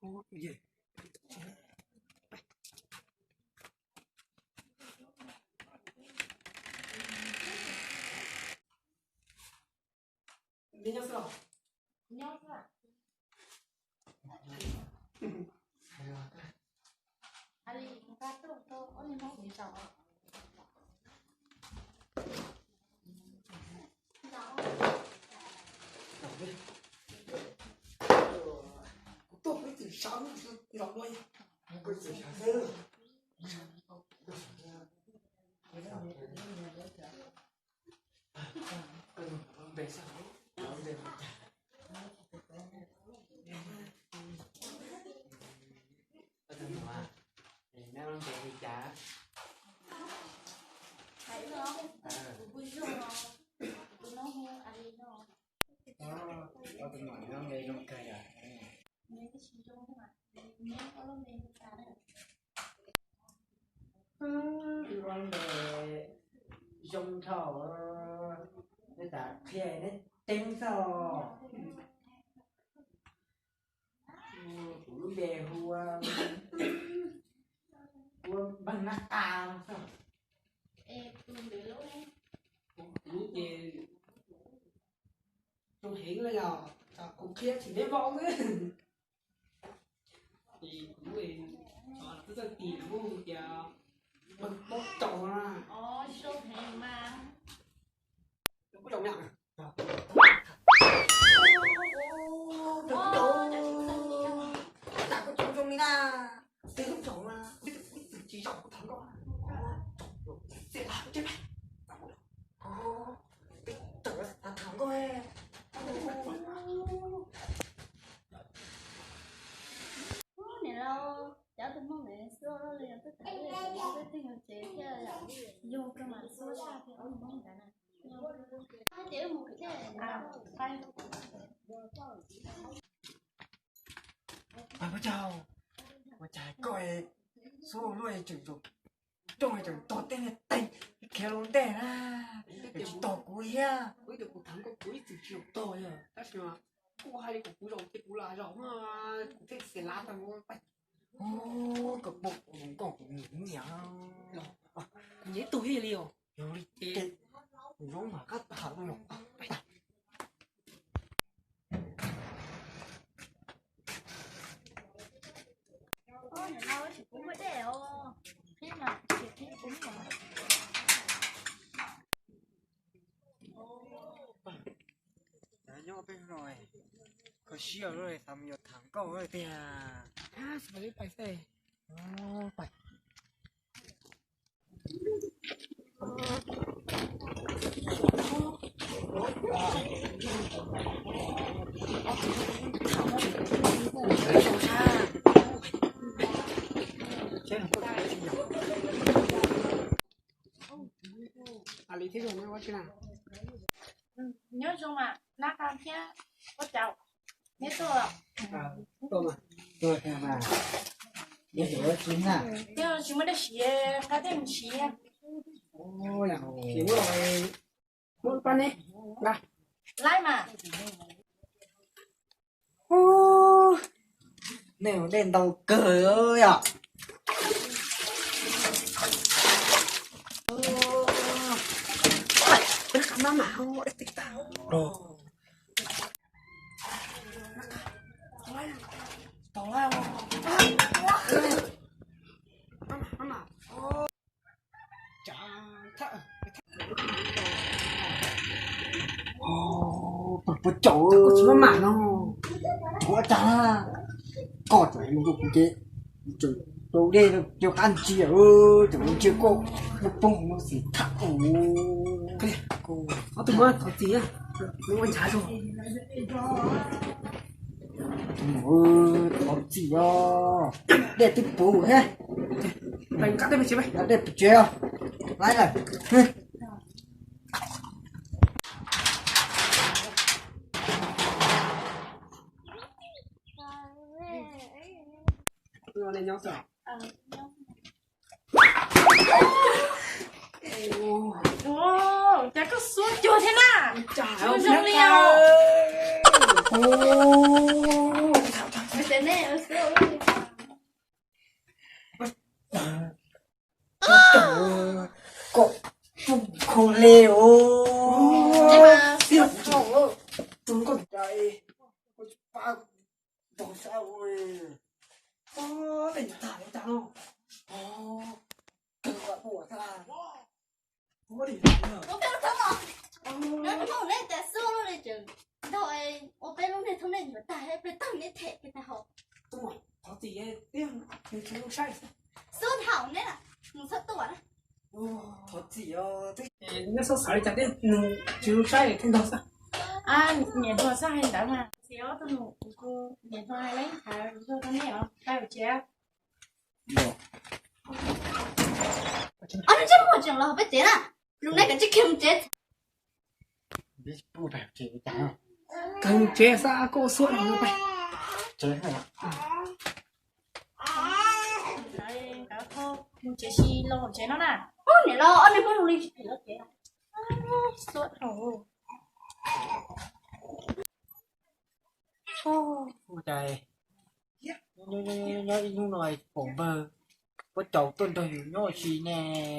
Kuv tuaj kuv ib txwm sawv los dua. Ua npe zoo dhau, neb tas qhia neb teeb xwb. Kuv lub npe hu ua Npag Nab Qa xwb. Kuv lub npe zoo heev li os, kuv qhia tsis neb vau xwb. Ces kuv twb txawj tis lawm tias Npag Pab Tsaus na. Tsis zoo li na, tej lub tsaus na, ib txwm tsis zaum kuv tham nkauj, txia la teb, peb tawm tham nkauj. Niam laus, cov tus Hmoob ntawd xwb los yog twb tawm lawm, twb yog tsev thiab yog rau mas xub saj thiab tus Hmoob ntawd na. Pab Tsaus, ua cas koj xub luaj tseem rooj tseem tog tej niag teeg khiav lub ntej na, tsis tog kuv thiab. Kuv ib txwm tsis tog, tab sis kuv hais li kuv zaum ces kuv los zaum, kuv thiaj xia la tau. Koj pom kuv nkauj kuv nyiam, kuv nyiam ib tug thiaj li os. Yog li ces kuv zoo mas koj tham los. Nyob peb no, koj siab lawm, xav mus yuav tham nkauj tiag. Nyob zoo mas, Nab Qa thiab Pab Tsaus, neb tuaj los? Twb tsis muaj dab tsi, qab thiaj mus siv. Muab pab neb, laib mas. Nej ua dej ntau kawg yom. Pab Tsaus, koj tsis maj mam no, ua cas koj tseem mus rau kuv ces tseem rau dej rau qab ntsia, tseem mus ntsia koj poob poob no xim tham. Ob tug muab thov txim, ua ntshav rau. Thov txim os, dej twb puv thiab. Dej puv tsev os, laib lawm. Ua cas koj xub cuag thiab na? Zoo li os. Kom tub khau le os. Tub nkauj cai, pab tau sab ua. Tej tag los tag no. Kawg ua pua tag. Ua li no. Ua peb lub thoob no. Nyob rau hauv nej tas xub lub li tseem nrog ua peb lub niag thoob nej yuav tag, peb tag neb them peb tag hauv. Tuaj thov txim thiab nws tsis zoo saib. Xub thaum neb na, mus txhob tuaj na. Thov txim os, twb neb xav xav li cas thiab nws tsis zoo saib thiaj nrog xwb. Niam hluas xav hais ntawd mas txiv ob tug nus kuv, niam hluas hais leej hais zog rau nej os, tag tsev. Ob niag ntsej muag tseem los peb tsev na, lus nej kav tsij khiav mus tsev. Khiav mus tsev xwb, koj xuab no mus pais. Mus tsev, sim los tsev no na. Niam los ob niag muab zoo li tsis pum los tsev. Xuab dhau. Ua cas nyob ib hnub no pom npawg Pab Caus tuaj nrog yus nyob ua si ne,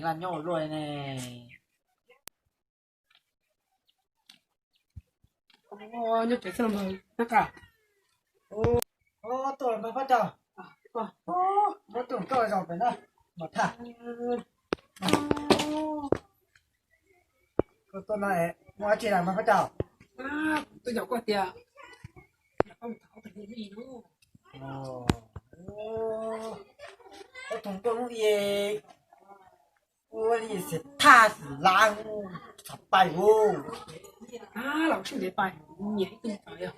laj nyob ua luaj ne. Nyob pem xwb los npawg Nab Qa. Tuaj los npawg Pab Caus. Muab tus koj zaum pem no, mam tham. Koj tuaj no muaj dab tsi lawm mas Pab Caus? Tuaj yaum koj tias, ob tug tuaj hnub i, ua li xim thaj xim lav, txhob pais ua. Los sib ntev pais, nyiam ib tug tawv yog.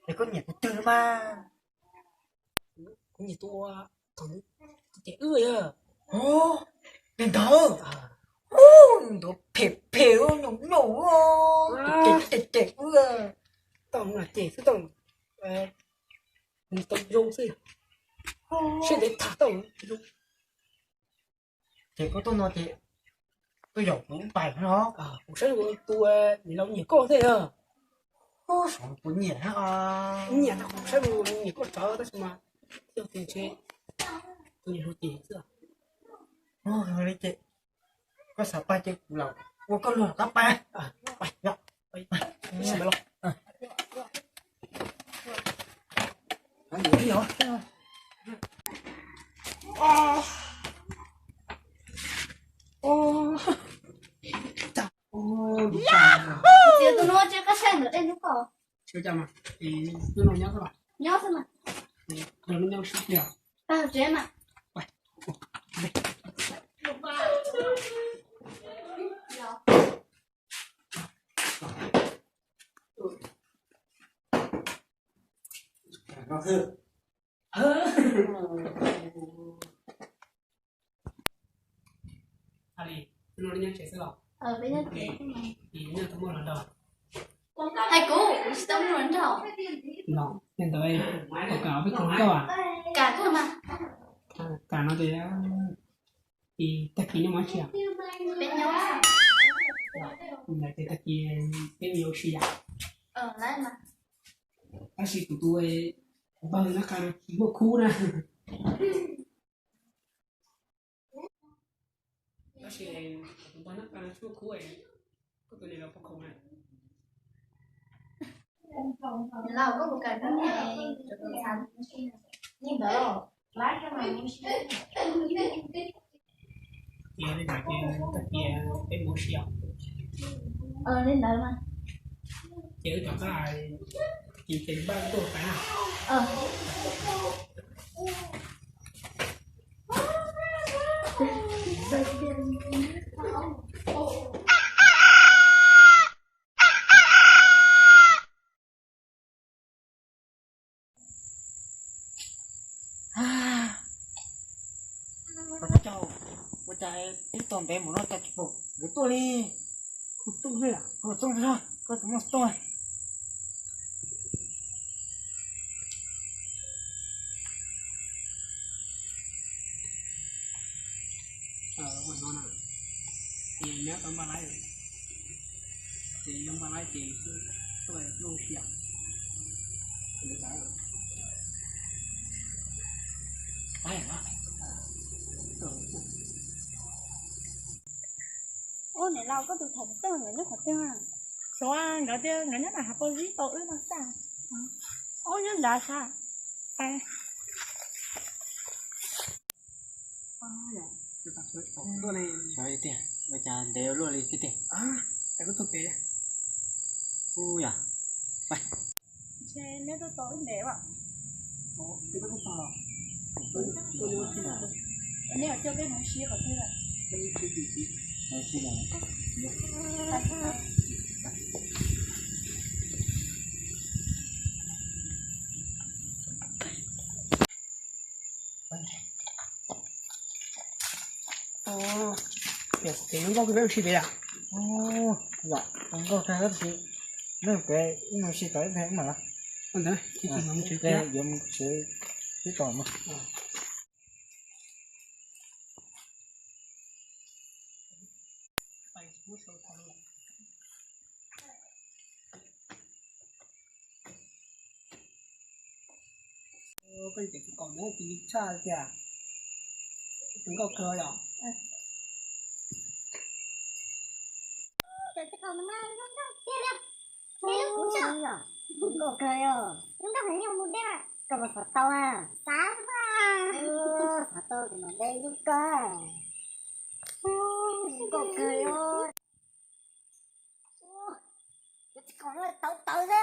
Es koj nyiam tus twg mas? Kuv nyiam tus, tus ces wb yog. Li ntawd, tus phem phem nyoos nyoos, tus ces ces ces wb. Tau mus ces xwb tau, tau zoo xwb, sib ntev tham tau zoo. Ces koj tuaj no ces tuaj yaum kuv pais no. Kuv saib tus niam laus nyiam koj thiab yog. Kuv nyiam, nyiam, kuv saib nyiam koj tsawv tab sis mas yog tus ntshe tus niam hluas ces xwb. Li ces koj xav pais ces kuv los ua koj luag rov qab pais. Txiv, tus no tsis qab saib ntawm dej hnub ko. Tsis ua cas mas, hnub no nyob xwb los? Nyob xwb mas. Nrog lub nyob sib cia. Tag tsev mas. Hais li, hnub no nyob tsev xwb los? Nyob tau muaj hluas nraug? Hais kuv, kuv tsis tau muaj hluas nraug. Los yog ntawd, puas kam peb koom nkauj? Kam kawg mas. Kam no ces, es tag kis nyob mus tsi? Peb nyob. Ntawd ces tag kis peb mus ua si yom? Tab sis kuv tus npawg Nab Qa no tsis muaj khub na. Tab sis kuv tus npawg Nab Qa no tsis muaj khub, koj tus niam laus puas khoom na? Niam laus, koj puas kam nrog nej sawv daws tham li ntawd? Yog li ntawd ces tag kis peb mus ua si os. Li ntawd mas. Ces wb rov qab, ces ces npaj tuaj pais na. Ua cas ib tog ntev mus no cas tsis pom nkawd tuaj li? Kuv tuaj li, kuv tuaj li, koj tus muaj tuaj. Ua no na, ces nyob tau npaj laib, ces nyob npaj laib ces tuaj lub sia. Ub, niam laus, koj tus tham tub nkawd nyob qhov twg? Xyov, nkawd tias nkawd nyob nram hav pob zeb tau wb no xwb. Ub, nyob nrad sas. Xyov tiag, ua cas ntev luaj li thiab tiag. Ub yog, ntshe neb tuaj tau wb ntev as. Neb coj peb mus ua si qhov twg lawm? Ua, yog tias zoo nkauj kawg peb mus si pem yom? Yog zoo nkauj kawg tab sis nej pem, wb mus si tom ib ntag mas los. Ntawd, yuav mus tsev, yuav mus tsev, tib tom mus. Peb cov txiv kaum ntawd tsis tshaj tiag, zoo nkauj kawg yom. Cov txiv kaum no mas zoo nkauj tiag li. Zoo nkauj kawg yom. Zoo nkauj heev, yog mus deb mas koj mus xov tau a. Xav mas, xov tau kuv mam de zoo kawg. Zoo nkauj kawg yom. Cov txiv kaum no tawv tawv xwb,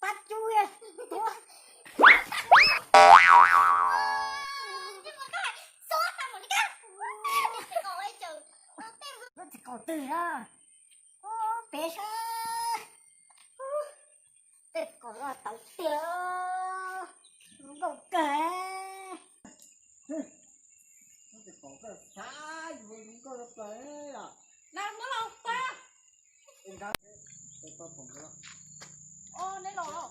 pab cub. Lub txiv kaum twg na? Pem saib. Tej kaum no tawv tiag, zoo nkauj kawg. Lub txiv kaum koj xav yuav zoo nkauj plaws os. Los muab los pab. Os, neb los.